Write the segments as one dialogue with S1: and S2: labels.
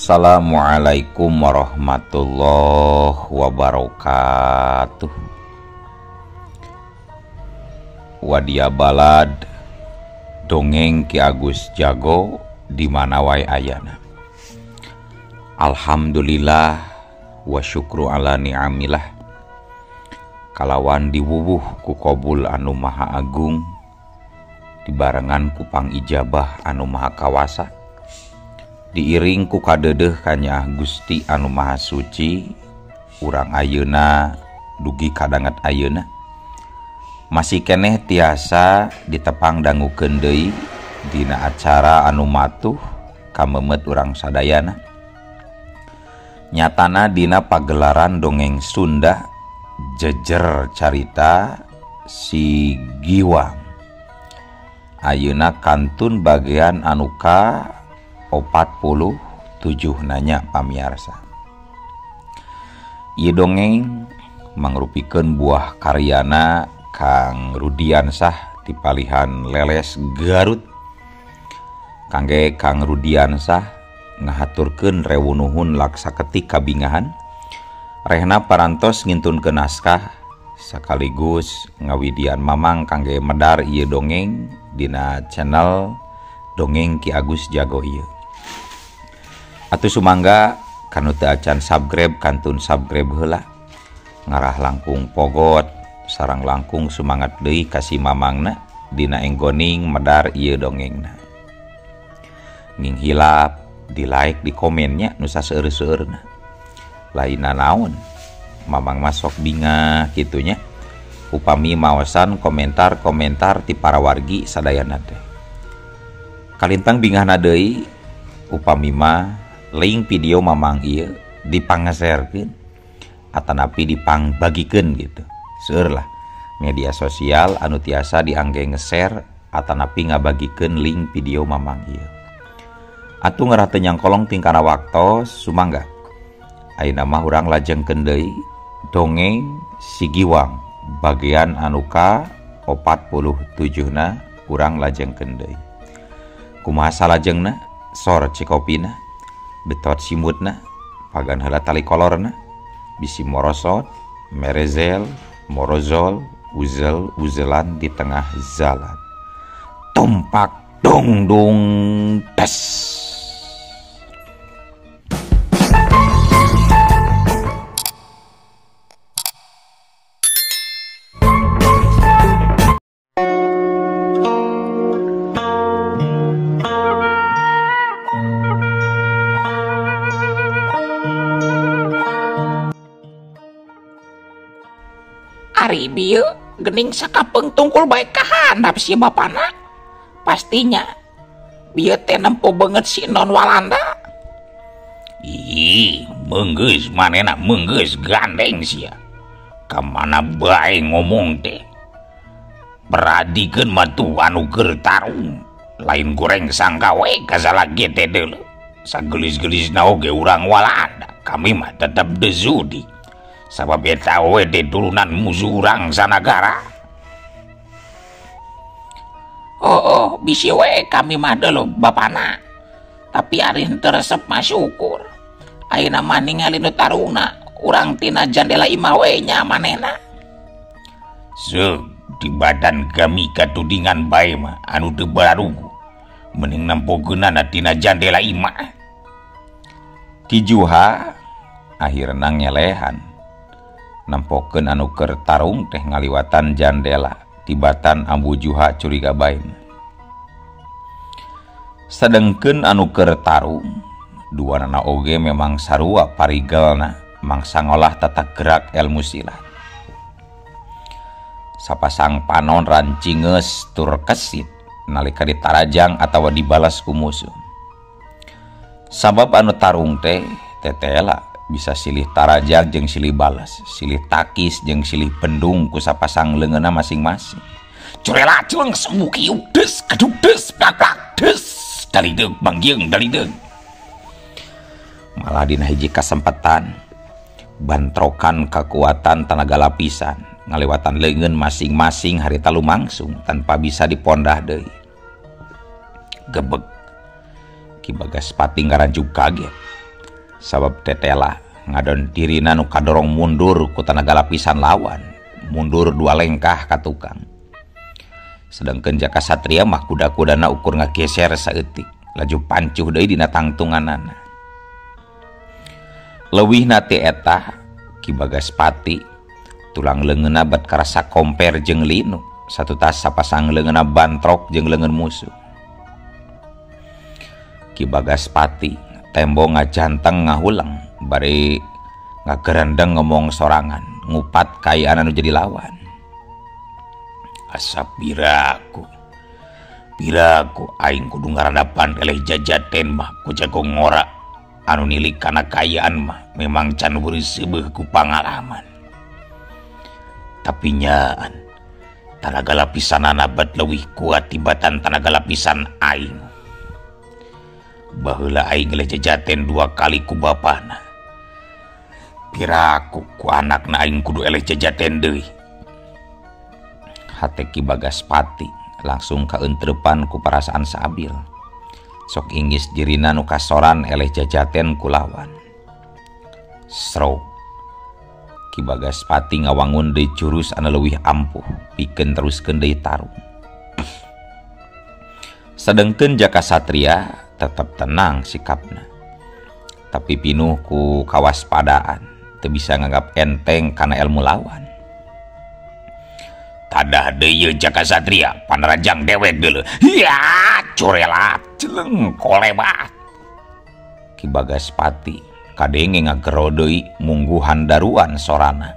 S1: Assalamualaikum warahmatullahi wabarakatuh. Wadia balad dongeng Ki Agus Jago di mana wae ayana. Alhamdulillah wa syukru ala ni'amillah. Kalawan diwuwuh ku qabul anu maha agung, dibarengan ku pangijabah anu maha kawasa, diiring ku kadedeh kanya Gusti anu maha suci. Urang ayeuna dugi kadanget ayeuna masih keneh tiasa ditepang dangukeun deui dina acara anu matuh kamemet urang sadayana. Nyatana dina pagelaran dongeng Sunda jejer carita si Giwang. Ayeuna kantun bagian anu ka 47 nanya pamiarsa. Ieu dongeng mangrupikeun buah karyana Kang Rudiansah ti palihan Leles Garut. Kangge Kang Rudiansah ngahaturkeun rewunuhun laksa ketik kabingahan rehna parantos ngintunkeun naskah sekaligus ngawidian mamang kangge medar ieu dongeng dina channel Dongeng Ki Agus Jago ieu. Atuh sumangga kanu teu acan subscribe kantun subscribe heula, ngarah langkung pogot sarang langkung sumangat deui ka si mamangna dina enggoning medar ieu dongengna. Ning hilap di like di komennya nu saseueur-seueurna. Lainna naon mamang mah sok bingah kitunya upami maosan komentar-komentar ti para wargi sadayana teh. Kalintang bingahna deui upami mah link video mamang ieu dipangeserkeun atanapi dipangbagikeun gitu. Seueur lah media sosial anu tiasa diangge nge-share atanapi ngabagikeun link video mamang ieu. Atuh ngarah teu nyangkolong tingkana waktos sumangga. Ayeuna mah urang lajengkeun deui dongeng si Giwang bagian anu ka 47 na urang lajengkeun deui. Kumaha salajengna sor cikopina betot simutna pagan heula tali kolorna bisi morosot merezel morozol uzel uzelan di tengah jalan tumpak dung dung tes.
S2: Ari bieu gening sakapeung tungkul bae kahandap si bapana. Pastinya bieu teh nempo beungeut si non Walanda.
S1: Ih, meunggeus manehna meunggeus gandeng sia. Ka mana bae ngomong teh. Peradikeun mah tuh anu keur tarung, lain goreng sangka we kasalagi teh deuleu. Sagelis-gelisna oge urang Walanda, kami mah tetep dezudi. Sabab eta we teh turunan musuh urang sanagara.
S2: Oh, bisi we kami mah deuleu bapana. Tapi ari henteu resep mah syukur. Ayeuna mah ningali nu tarungna urang tina jandela imah we nya manehna.
S1: Seug di badan kami katudingan bae mah anu teu bararugu. Mending nempokeunana tina jandela imah. Ki Juha akhirna ngelehan. Nempokeun anu keur tarung teh ngaliwatan jandela tibatan Ambu Juha curiga bae. Sedengkeun anu keur tarung duanana oge memang sarua parigelna mangsa ngolah tata gerak ilmu silat. Sapasang panon rancingeus tur kesit nalika ditarajang atawa dibalas ku musuh. Sabab anu tarung teh tetela bisa silih tarajang jeung silih balas, silih takis jeung silih bendung ku sapasang leungeunna masing-masing.
S2: Curela cueng sembuh kieu des keduk des plak plak des dalideug manggieng dalideug.
S1: Malah dina hiji kasempatan bantrokan kekuatan tenaga lapisan ngalewatan leungeun masing-masing harita lumangsung tanpa bisa dipondah deui. Gebeg Ki Bagaspati ngaranjug kaget. Sabab tetela ngadon dirina nu kadorong mundur ku tanaga lapisan lawan, mundur dua lengkah ka tukang. Sedangkan Jaka Satria mah kuda-kudana ukur ngageser saeutik, laju pancuh deui dina tangtunganana. Leuwihna ti eta Ki Bagaspati tulang leungeunna bat karasa komper jeung linu, satutas sapasang leungeunna bantrok jeung leungeun musuh. Ki Bagaspati tembong ngajanteng ngahuleng bari ngagerendeng ngomong sorangan ngupat kaayaan anu jadi lawan.
S2: Asa piraku piraku aing kudu ngaradapan eleh jajaten mah ku jago ngora anu nilik kana kaayaan mah memang can beureus seubeuh ku pangalaman. Tapi nyaan tanaga lapisanana bat leuwih kuat tibatan tanaga lapisan aing. Baheula aing eleh jajaten dua kali ku bapana. Piraku ku anakna aing kudu eleh jajaten deui.
S1: Hate Ki Bagaspati langsung kaentrepan ku parasaan saabil. Sok inggis dirina nu kasoran eleh jajaten ku lawan. Sro. Ki Bagaspati ngawangun deui jurus anu leuwih ampuh pikeun teruskeun deui tarung. Sedengkeun Jaka Satria tetep tenang sikapna, tapi pinuh ku kawaspadaan, teu bisa nganggap enteng kana ilmu lawan.
S2: Tadah deui Jaka Satria panarajang dewek deuleu. Hiya, corelat celeng kolebat.
S1: Ki Bagaspati kadenge ngagero deui mungguhan daruan sorana.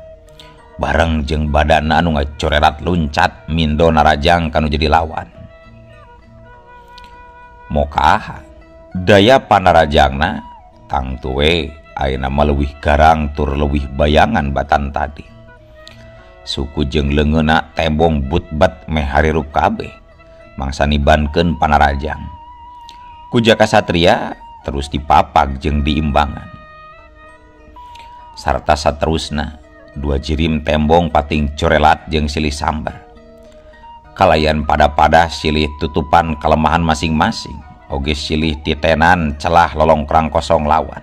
S1: Bareng jeung badanna anu ngacorelat luncat mindo narajang kanu jadi lawan. Mokaha daya panarajangna tangtu we ayeuna mah leuwih garang tur leuwih bayangan batan tadi. Suku jeung leungeunna tembong butbat meh harirup kabeh mangsa nibankeun panarajang. Ku Jaka Satria terus dipapag jeung diimbangan. Sarta saterusna dua jirim tembong pating corelat jeung silih sambar. Kalayan pada-pada silih tutupan kelemahan masing-masing, oge silih titenan celah lolongkrang kosong lawan,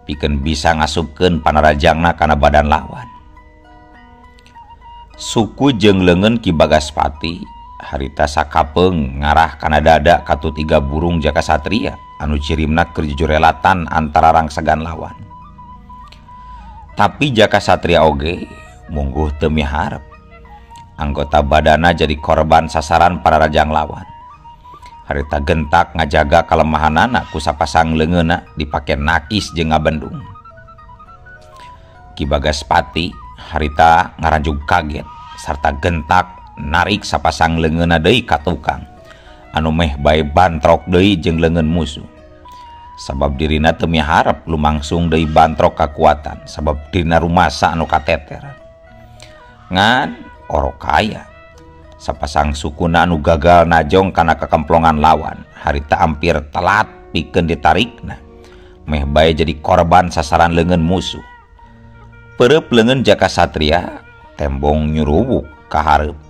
S1: pikeun bisa ngasupkeun panarajangna kana badan lawan. Suku jeung leungeun Ki Bagaspati harita sakapeung ngarah kana dada katu tiga burung Jaka Satria anu cirimna keur jujurelatan antara rangsegan lawan. Tapi Jaka Satria oge mungguh teu miharep anggota badana jadi korban sasaran panarajang lawan. Harita gentak ngajaga kalemahanana ku sapasang leungeunna dipake nakis jeung ngabendung. Ki Bagaspati harita ngaranjug kaget sarta gentak narik sapasang leungeunna deui ka tukang anu meh bae bantrok deui jeung leungeun musuh. Sabab dirina teu miharep lumangsung deui bantrok kakuatan sabab dirina rumasa anu kateter. Ngan orok kaya sapasang sukuna anu gagal najong kana kakemplongan lawan harita hampir telat pikeun ditarikna meh bae jadi korban sasaran leungeun musuh. Perep leungeun Jaka Satria tembong nyuruwuk ka hareup,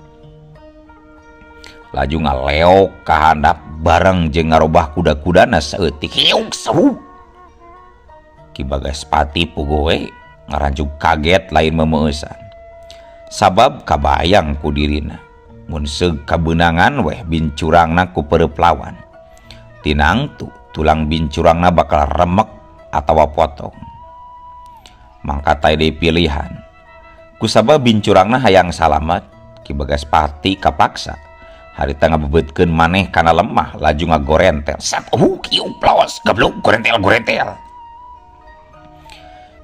S1: laju ngaleok ka handap bareng jeung ngarobah kuda-kudana saeutik.
S2: Hiuk sehu.
S1: Ki Bagaspati puguh we ngaranjug kaget lain memeueusan. Sabab kabayang ku dirina mun seug kabeunangan weh bincurangna ku perep lawan. Tinangtu tulang bincurangna bakal remek atawa potong. Mangka teh deui pilihan. Kusabab bincurangna hayang salamet, Ki Bagaspati kapaksa harita ngabebetkeun maneh kana lemah laju ngagorentel.
S2: Sat kieu plos goblok gorentel-gorentel.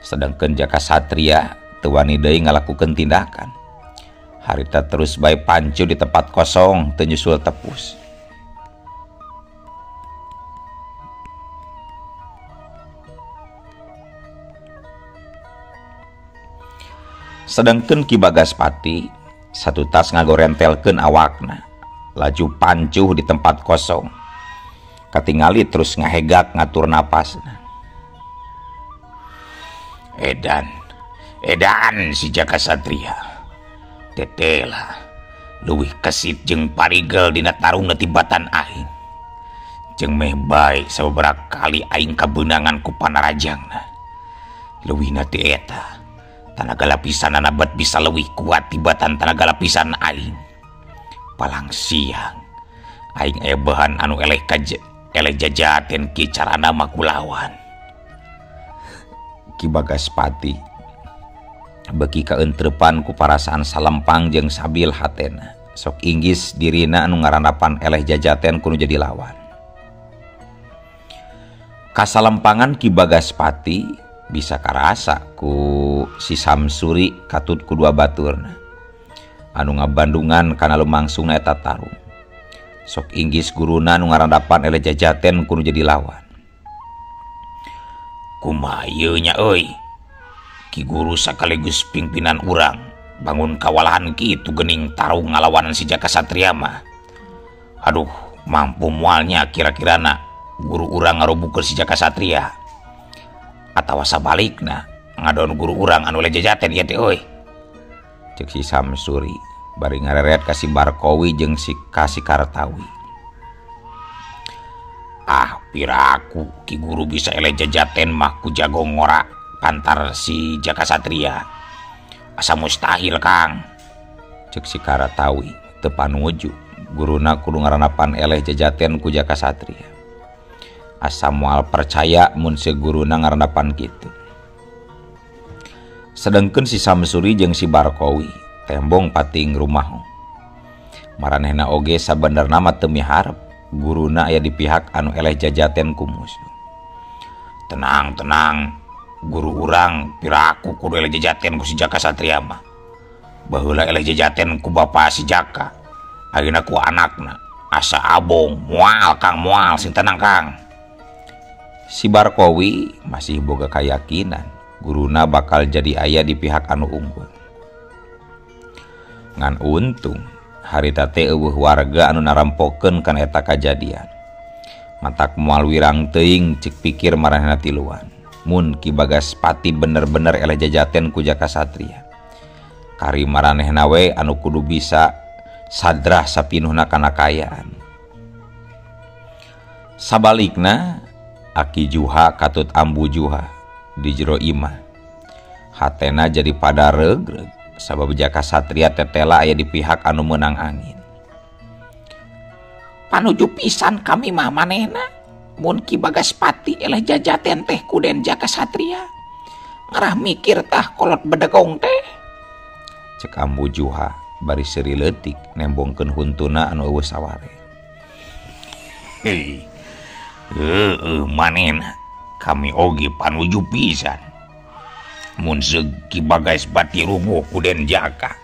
S1: Sedangkeun Jaka Satria teu wani deui ngalakukeun tindakan. Harita terus bae pancu di tempat kosong teu nyusul tepus. Sedangkeun Ki Bagaspati satutas ngagorentelkeun awakna laju pancuh di tempat kosong. Katingali terus ngahegak ngatur napasna.
S2: Edan, edan si Jaka Satria. Tetela leuwih kesit jeung parigel dina tarungna tibatan aing. Jeung meh bae sababaraha kali aing kabeunangan ku panarajangna. Leuwihna ti eta, tanaga lapisanana bet bisa leuwih kuat tibatan tanaga lapisan aing. Palang siang aing aya bahan anu eleh eleh jajaten ki carana mah kulawan.
S1: Ki Bagaspati beki kaentrepan ku parasaan salempang jeung sabil hatena. Sok inggis dirina anu ngarandapan eleh jajaten kudu jadi lawan. Kasalempangan Ki Bagaspati bisa karasa ku si Samsuri katut ku dua baturna anu ngabandungan kana lumangsungna eta tarung. Sok inggis guruna anu ngarandapan eleh jajaten kudu jadi lawan.
S2: Kumaha ieu nya euy? Ki guru sakaligus pimpinan urang bangun kawalahan kitu geuning tarung ngalawanan si Jaka Satria mah. Aduh, mampu mualnya kira-kirana guru urang ngarobukeun si Jaka Satria. Atawa sabalikna ngadon guru urang anu eleh jajaten ieu teh euy.
S1: Ceuk si Samsuri bari ngareret ka si Barkowi jeung si ka si Kartawi.
S2: Ah, piraku ki guru bisa eleh jajaten mah ku jago ngora pantar si Jaka Satria. Asa mustahil, Kang.
S1: Ceuk si Kartawi teu panuju guruna kudu ngarandapan eleh jajaten ku Jaka Satria. Asa moal percaya mun seguruna ngarandapan kitu. Sedengkeun si Samsuri jeung si Barkowi tembong pating rumah. Maranehna oge sabenerna mah teu miharep guruna aya di pihak anu eleh jajaten ku musuh.
S2: Tenang, tenang. Guru urang piraku kudu eleh jajaten ku si Jaka Satria mah. Baheula eleh jajaten ku bapa si Jaka, ayeuna ku anakna. Asa abong, moal Kang, moal, sing tenang Kang.
S1: Si Barkowi masih boga kayakinan guruna bakal jadi aya di pihak anu unggul. Ngan untung harita teh eueuh warga anu narampokeun kana eta kajadian. Matak moal wirang teuing ceuk pikir maranehna tiluan. Mun Ki Bagaspati bener-bener eleh jajaten ku Jaka Satria. Kari maranehna we anu kudu bisa sadrah sapinuhna kana kaayaan. Sabalikna Aki Juha katut Ambu Juha di jero imah. Hatena jadi pada regreg sabab Jaka Satria tetela aya di pihak anu meunang angin.
S2: Panuju pisan kami mah manehna. Mun Ki Bagaspati eleh jajaten teh ku Den Jaka Satria. Ngarah mikir tah kolot bedegong teh.
S1: Cek Ambu Juha bari seuri leutik nembongkeun huntuna anu eueuh saware.
S2: Hei. Heueuh manehna kami oge panuju pisan. Mun seug Ki Bagaspati rubuh ku Den Jaka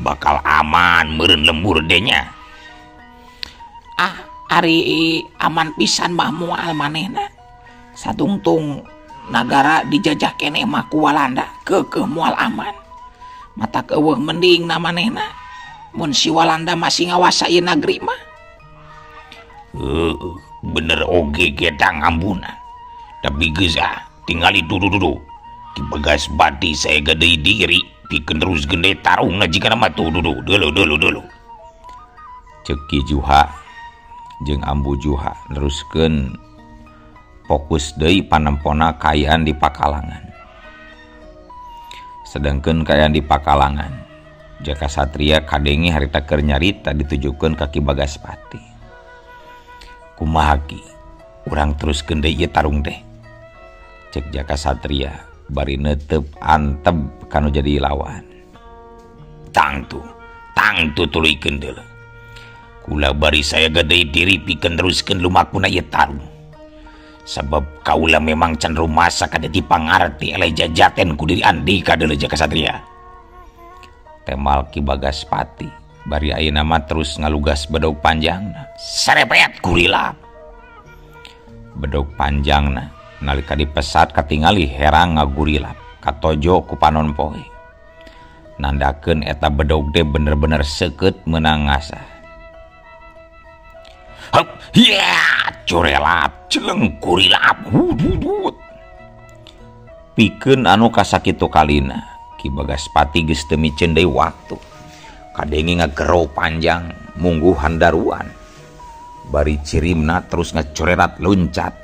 S2: bakal aman meureun lembur denya. Ah, ari aman pisan mah moal manehna. Satungtung nagara dijajah keneh mah ku Walanda keukeuh moal aman. Mata keueuh mending na manehna mun si Walanda masih ngawasa ieu nagri mah. Heueuh, bener oge gedang ambuna. Tapi geus ah, tingali dudu-dudu. Ki Bagaspati saya gede diri pikeun terus gede tarungna jigana mah tuh dudu dulu dulu dulu.
S1: Ceuk Ki Juha jeung Ambu Juha neruskeun fokus deui panempona kaayaan di Pakalangan. Sedengkeun kaayaan di Pakalangan, Jaka Satria kadenge harita keur nyarita ditujukeun ka Ki Bagaspati.
S2: Kumaha Ki? Urang teruskeun deui ieu tarung teh.
S1: Ceuk Jaka Satria bari neuteup antep kanu jadi lawan.
S2: Tangtu, tangtu tuluykeun deuleu. Kula bari saya gede diri pikeun teruskeun lumakuna ieu tarung. Sabab kaula memang can rumasa kada dipangarti eleh jajaten ku diri andika deuleu Jaka Satria.
S1: Temal Ki Bagaspati bari ayeuna mah terus ngalugas bedog panjangna.
S2: Sarepet kurilap.
S1: Bedog panjangna nalika dipesat katingali herang ngagurilap katojo ku panon poe. Nandakeun eta bedog teh bener-bener seukeut meunang ngasah.
S2: Hup, ya, curelap, celeng kurilap, hududut.
S1: Pikeun anu kasakitu kalina, Ki Bagaspati geus teu miceun deui waktu. Kadenge ngagero panjang, mungguh handaruan. Bari cirimna terus ngacorerat loncat.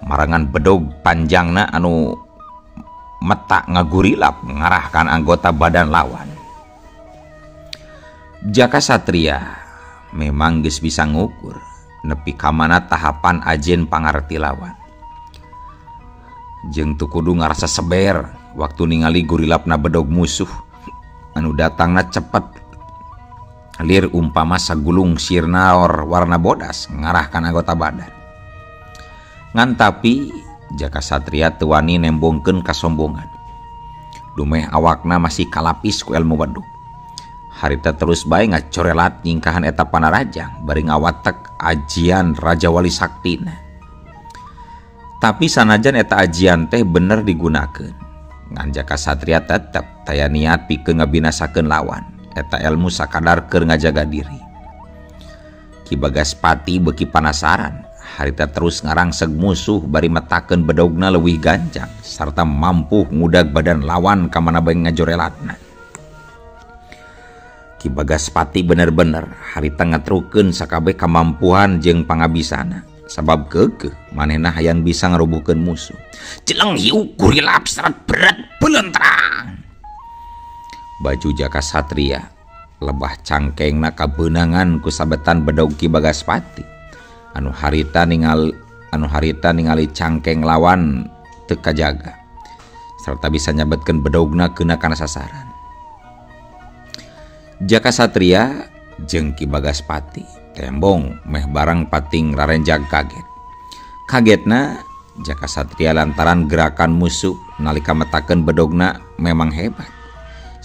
S1: Marangan bedog panjangna anu metak ngagurilap ngarahkan anggota badan lawan. Jaka Satria memang geus bisa ngukur nepi ka mana tahapan ajen pangarti lawan. Jeung teu kudu ngarasa seber waktu ningali gurilapna bedog musuh anu datangna cepet lir umpama sagulung sirnaor warna bodas ngarahkan anggota badan. Ngan tapi Jaka Satria teu wani nembongkeun kasombongan. Dumeh awakna masih kalapis ku ilmu bedog. Harita terus bae ngacorelat nyingkahan eta panarajang bari ngawatek ajian Raja Wali Saktina. Tapi sanajan eta ajian teh bener digunakeun, ngan Jaka Satria tetep taya niat pikeun ngabinasakeun lawan. Eta ilmu sakadar keur ngajaga diri. Ki Bagaspati beuki panasaran, harita terus ngarangseg musuh bari metakeun bedogna leuwih gancang sarta mampu ngudag badan lawan ka mana bae ngajorelatna. Ki Bagaspati bener-bener harita ngatrukeun sakabeh kamampuan jeung pangabisana sabab keukeuh manehna hayang bisa ngarubuhkeun musuh.
S2: Jeleng hiu gurilap seret berat belentrang.
S1: Baju Jaka Satria lebah cangkengna kabeunangan ku sabetan bedog Ki Bagaspati anu harita ningali cangkeng lawan teu kajaga serta bisa nyabetkeun bedogna keuna kana sasaran. Jaka Satria jeung Ki Bagaspati tembong meh barang pating rarenjag kaget. Kagetna Jaka Satria lantaran gerakan musuh nalika metakeun bedogna memang hebat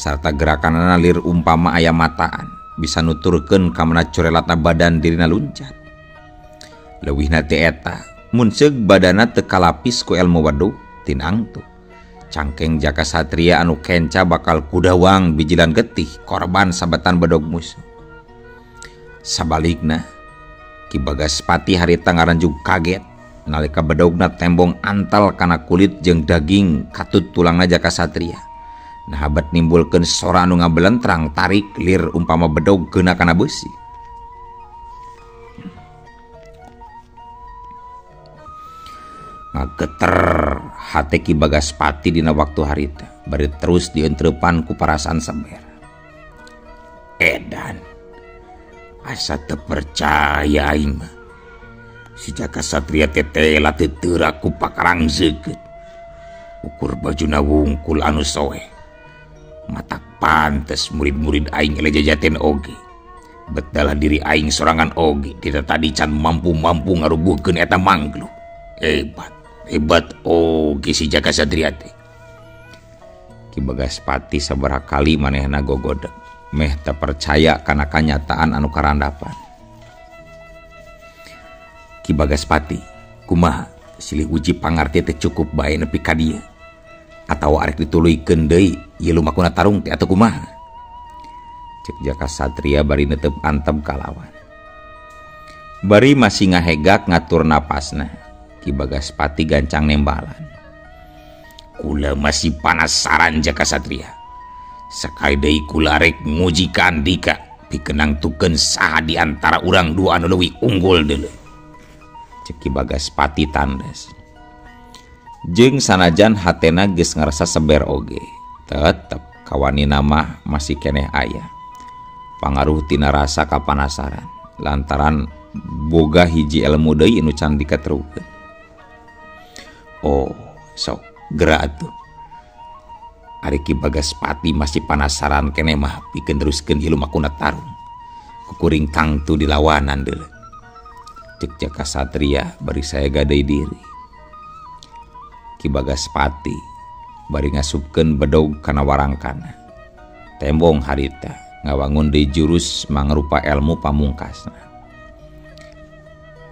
S1: sarta gerakanana lir umpama aya mataan bisa nuturkeun ka mana corelatna badan dirina luncat. Leuwihna ti eta mun seug badana teu kalapis ku ilmu bedog tinangtu. Cangkeng Jaka Satria anu kenca bakal kudawang bijilan getih korban sabetan bedog musuh. Sabalikna Ki Bagaspati harita ngaranjug kaget nalika bedogna tembong antal kana kulit jeung daging katut tulangna Jaka Satria. Nah habat nimbulkeun sora anu ngabelentrang tarik lir umpama bedog keuna kana beusi. Ngageter hate Ki Bagaspati dina waktu harita bari terus dientrepan ku parasaan seber.
S2: Edan asa teu percaya aing mah. Si Jaka Satria teh tela teu teurak ku pakarang seukeut. Ukur bajuna wungkul anu soeh. Matak pantes murid-murid aing ele jajaten oge. Bedalah diri aing sorangan oge tidak tadi can mampu-mampu ngarubuhkeun eta manggluk. Hebat, hebat oge si Jaka Satria teh.
S1: Ki Bagaspati sabaraha kali manehna gogodeg meh teu percaya kana kanyataan anu karandapan. Ki Bagaspati, kumaha silih uji pangarti teh cukup bae nepi ka dieu atawa arek dituluykeun deui ieu lumakuna tarung teh atuh kumaha? Cek Jaka Satria bari netep antep ka lawan. Bari masih ngahegak ngatur napasna, Ki Bagaspati gancang nembalan.
S2: Kula masih panasaran Jaka Satria. Sakali deui kula rek nguji ka andika pikeun nangtukeun saha di antara urang dua anu leuwih unggul deuleu.
S1: Cek Ki Bagaspati tandes. Jeung sanajan hatena geus ngarasa seber oge, tetep kawanina mah masih keneh aya pangaruh tina rasa kapanasaran lantaran boga hiji ilmu deui nu can dikatrukeun.
S2: Oh, sok geura atuh. Ari Ki Bagaspati masih panasaran keneh mah pikeun teruskeun ieu lumakuna tarung. Kukuring tangtu dilawanan deuleu.
S1: Cek Jaka Satria bari saya gadai diri. Ki Bagaspati bari ngasupkeun bedog kana warangkana. Tembong harita ngawangun deui jurus mangrupa ilmu pamungkasna.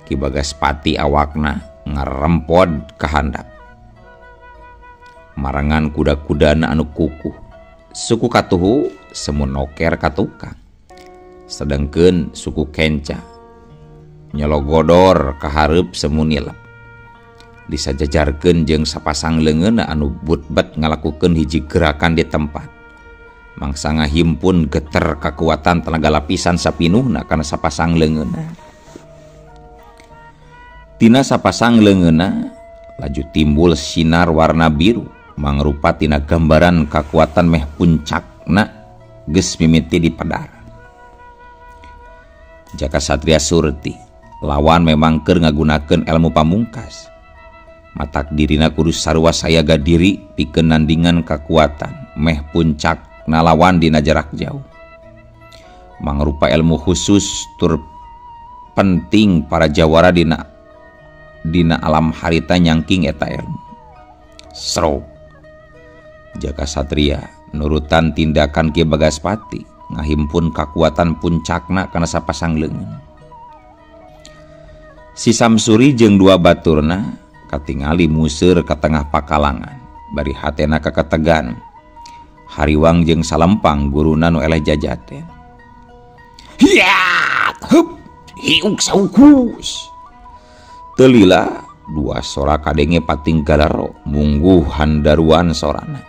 S1: Ki Bagaspati awakna ngarempod ka handap. Marangan kuda-kudana anu kukuh, suku katuhu semu noker ka tukang. Sedengkeun suku kenca nyologodor ka hareup semu nilep. Disajajarkeun jeung sapasang leungeunna anu butbet ngalakukeun hiji gerakan di tempat. Mangsa ngahimpun geter kakuatan tenaga lapisan sapinuhna kana sapasang leungeunna. Tina sapasang leungeunna laju timbul sinar warna biru mangrupa tina gambaran kakuatan meh puncakna geus mimiti dipedar. Jaka Satria surti lawan memang keur ngagunakeun ilmu pamungkas. Matak dirina kudu sarua sayaga diri pikeun nandingan kakuatan meh puncak nalawan dina jarak jauh. Mangrupa ilmu khusus tur penting para jawara dina alam harita nyangking eta ilmu. Sro. Jaka Satria nurutan tindakan Ki Bagaspati ngahimpun kakuatan puncakna kana sapasang leungeun. Si Samsuri jeung dua baturna katingali museur ka tengah pakalangan bari hatena kaketegan. Hariwang jeung Salempang guruna nu eleh jajaten.
S2: Hiat hup hiuk saukus.
S1: Teu lila dua sora kadenge pating galaro mungguh handaruan sorana.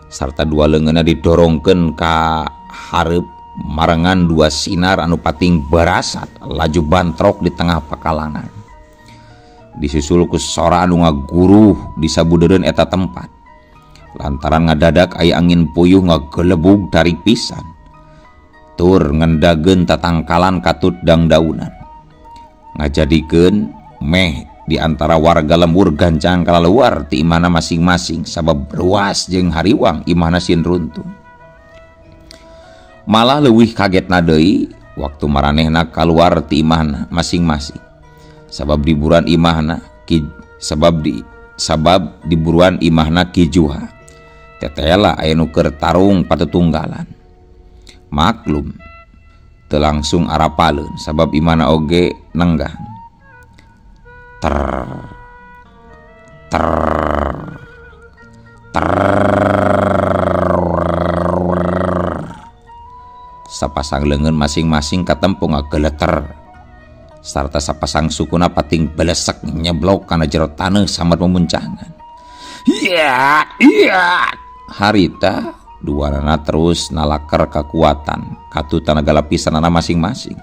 S1: Sarta dua leungeunna didorongkeun ka hareup marengan dua sinar anu pating barasat laju bantrok di tengah pakalangan. Disusul ku sora anu ngaguruh di sabudeureun eta tempat. Lantaran ngadadak aya angin puyuh ngagelebug tarik pisan. Tur ngendageun tatangkalan katut dangdaunan. Ngajadikeun meh di antara warga lembur gancang kalaluar ti imahna masing-masing sabab ruas jeung hariwang imahna sin runtuh. Malah leuwih kagetna deui waktu maranehna kaluar ti imahna masing-masing. Sabab diburuan imahna ki sabab di sabab diburuan imahna Ki Juha. Tetela aya nu keur tarung patutunggalan. Maklum teu langsung arapaleun sabab imahna oge nenggang. Ter ter ter sapasang leungeun masing-masing katempo ngageleter sarta sapasang sukuna pating belesek nyeblok kana jero taneuh sambat memuncangan.
S2: Iya iya.
S1: Harita duanana terus nalaker kekuatan katu tanaga lapisanana masing-masing.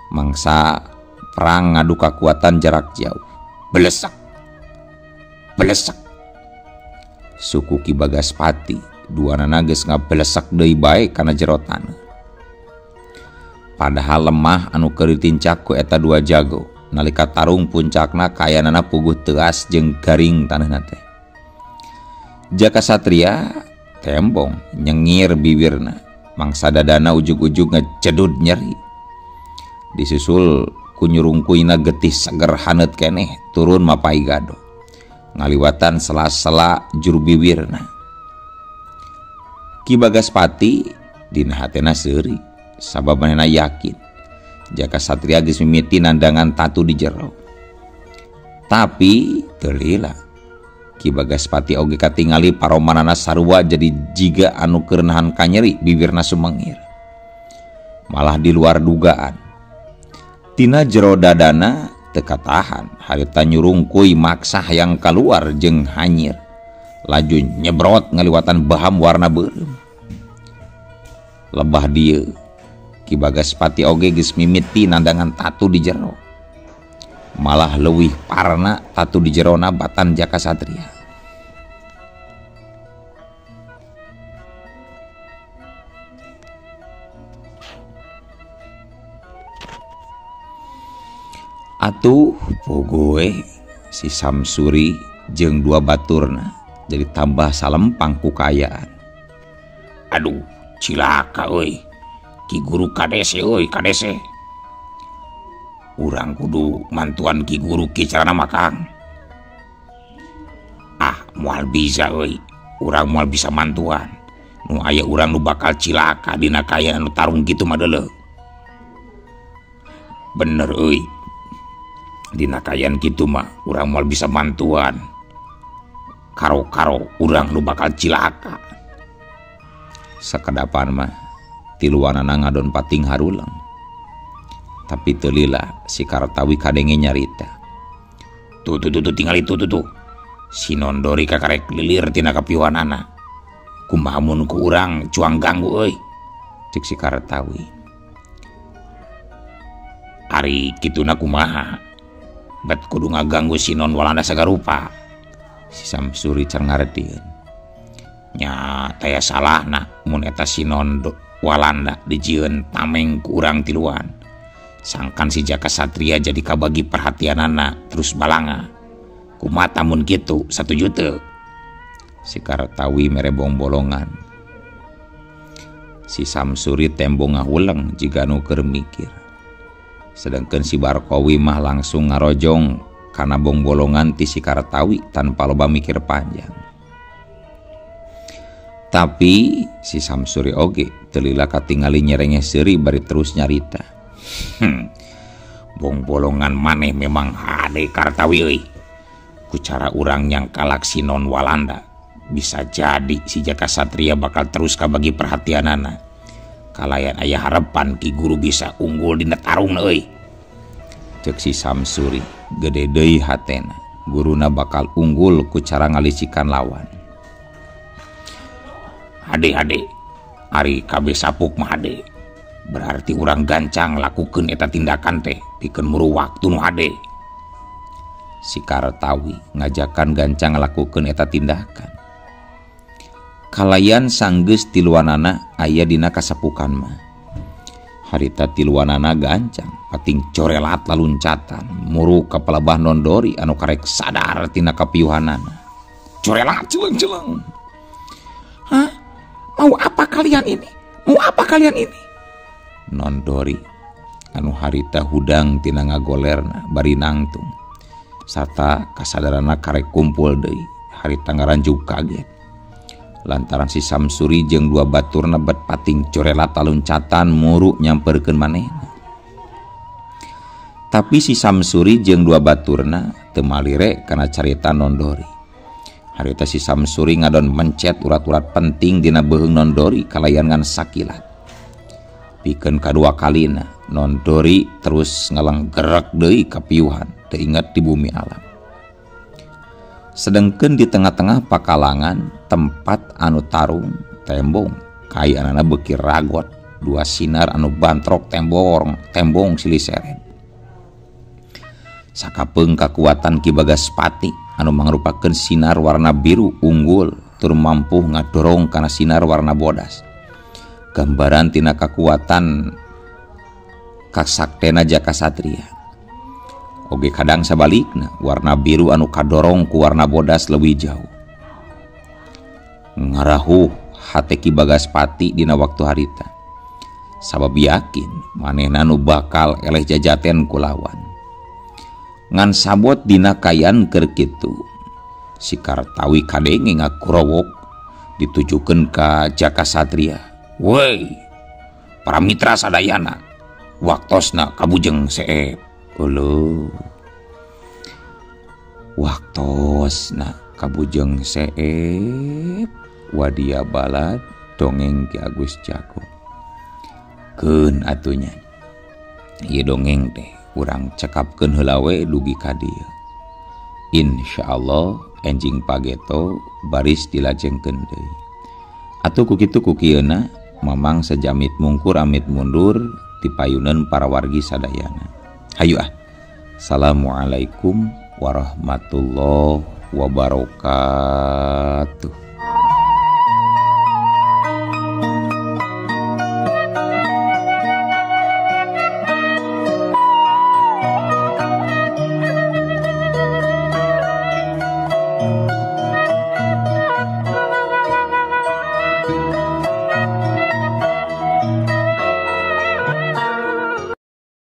S1: Mangsa perang ngadu kekuatan jarak jauh.
S2: Belesek belesek.
S1: Suku Ki Bagaspati duanana geus ngabelesek deui bae kana jero taneuh. Padahal lemah anu keur ditincak ku eta dua jago nalika tarung puncakna kayanana puguh teuas jeung garing taneuhna teh. Jaka Satria tembong nyengir bibirna mangsa dadana ujug-ujug ngejedud nyeri. Disusul ku nyurungkuina getih seger haneut keneh turun mapai gado ngaliwatan sela-sela juru bibirna. Ki Bagaspati dina hatena seuri sabab manehna yakin Jaka Satria geus mimiti nandangan tatu di jero. Tapi teu lila Ki Bagaspati oge katingali paromanana sarua jadi jiga anu keur nahan kanyeri bibirna sumengir. Malah di luar dugaan. Tina jero dadana teu katahan harita nyurungkuy maksa hayang kaluar jeung hanyir. Laju nyebrot ngaliwatan baham warna beureum. Lebah dieu Ki Bagaspati oge geus mimiti nandangan tatu di jero. Malah leuwih parna tatu di jerona batan Jaka Satria. Atuh pogoe si Samsuri jeung dua baturna jadi tambah salempang ku kaayaan.
S2: Aduh, cilaka euy. Ki Guru kadese euy, kadese. Urang kudu mantuan Ki Guru ki carana mah Kang. Ah, moal bisa euy. Urang moal bisa mantuan. Nu aya urang nu bakal cilaka dina kaayaan nu tarung kitu mah deuleu. Bener euy. Dina kaayaan kitu mah urang moal bisa mantuan. Karo-karo urang nu bakal cilaka.
S1: Sakedapan mah tiluanana ngadon pating harulang. Tapi teu lila si Kartawi kadenge nyarita.
S2: Tuh tuh tuh, tuh tingali tuh tuh tuh. Si Nondori kakarek lilir tina kapiwanana. Kumaha mun ku urang cuang ganggu euy.
S1: Cek si Kartawi.
S2: Ari kituna kumaha? Bet kudu ngaganggu si Non Walanda sagarupa.
S1: Si Samsuri can ngaretieun.
S2: Nya taya salahna mun eta si Non Walanda dijieun tameng ku urang tiluan. Sangkan si Jaka Satria jadi kabagi perhatianana terus balanga. Kumaha mun kitu satuju teu?
S1: Si Kartawi mere bongbolongan. Si Samsuri tembong ngahuleng jiga nu keur mikir. Sedangkan si Barkowi mah langsung ngarojong kana bongbolongan ti si Kartawi tanpa loba mikir panjang. Tapi si Samsuri oge teu lila katingali nyerengeh seuri bari terus nyarita.
S2: Bongbolongan maneh memang hade Kartawi euy. Ku cara urang yang kalak si Non Walanda, bisa jadi si Jaka Satria bakal terus kabagi perhatianana. Kalayan aya harapan Ki Guru bisa unggul dina tarung euy.
S1: Ceuk si Samsuri gede deui hatena, guruna bakal unggul ku cara ngalicikan lawan.
S2: Hade-hade, ari kabeh sapuk mah hade. Berarti urang gancang lakukeun eta tindakan teh pikeun muru waktu nu hade.
S1: Si Kartawi ngajakan gancang lakukeun eta tindakan. Kalayan sanggeus tiluanana aya dina kasapukan mah. Harita tiluanana gancang pating corelat laluncatan muru ka palebah Nondori anu karek sadar tina kapiuhanana.
S2: Corelat celeng-celeng. Hah? Mau apa kalian ini? Mau apa kalian ini?
S1: Nondori anu harita hudang tina ngagolerna bari nangtung. Sarta kasadaranna karek kumpul deui, harita ngaranjuk kaget. Lantaran si Samsuri jeung dua baturna bet pating corelat taluncatan muru nyamperkeun manehna. Tapi si Samsuri jeung dua baturna teu malire kana carita Nondori. Harita si Samsuri ngadon mencet urat-urat penting dina beuheung Nondori kalayan ngan sakilat. Pikeun kadua kalina Nondori terus ngalenggerek deui kapiuhan teu inget di bumi alam. Sedengkeun di tengah-tengah pakalangan tempat anu tarung tembong kayanana beuki ragot dua sinar anu bantrok tembong silih seret. Sakapeung kakuatan Ki Bagaspati anu mangrupakeun sinar warna biru unggul tur mampu ngadorong kana sinar warna bodas. Gambaran tina kakuatan kasaktena Jaka Satria. Oge kadang sabalikna warna biru anu kadorong ku warna bodas leuwih jauh. Ngarahuh hate Ki Bagaspati dina waktu harita. Sabab yakin manehna nu bakal eleh jajaten ku lawan. Ngan sabot dina kayan keur kitu. Si Kartawi kadenge ngakurowok ditujukeun ka Jaka Satria.
S2: Woi, para mitra sadayana, waktosna kabujeng seep.
S1: Uluh. Waktosna kabujeng seep wadia balad dongeng Ki Agus Jago. Keun atunya. Ieu dongeng teh urang cekapkeun heula we dugi ka dieu. Insyaallah enjing pageto baris dilajengkeun deui. Atuh ku kitu ku kieuna mamang sejamit mungkur amit mundur tipayuneun para wargi sadayana. Hayu ah. Assalamualaikum warahmatullahi wabarakatuh.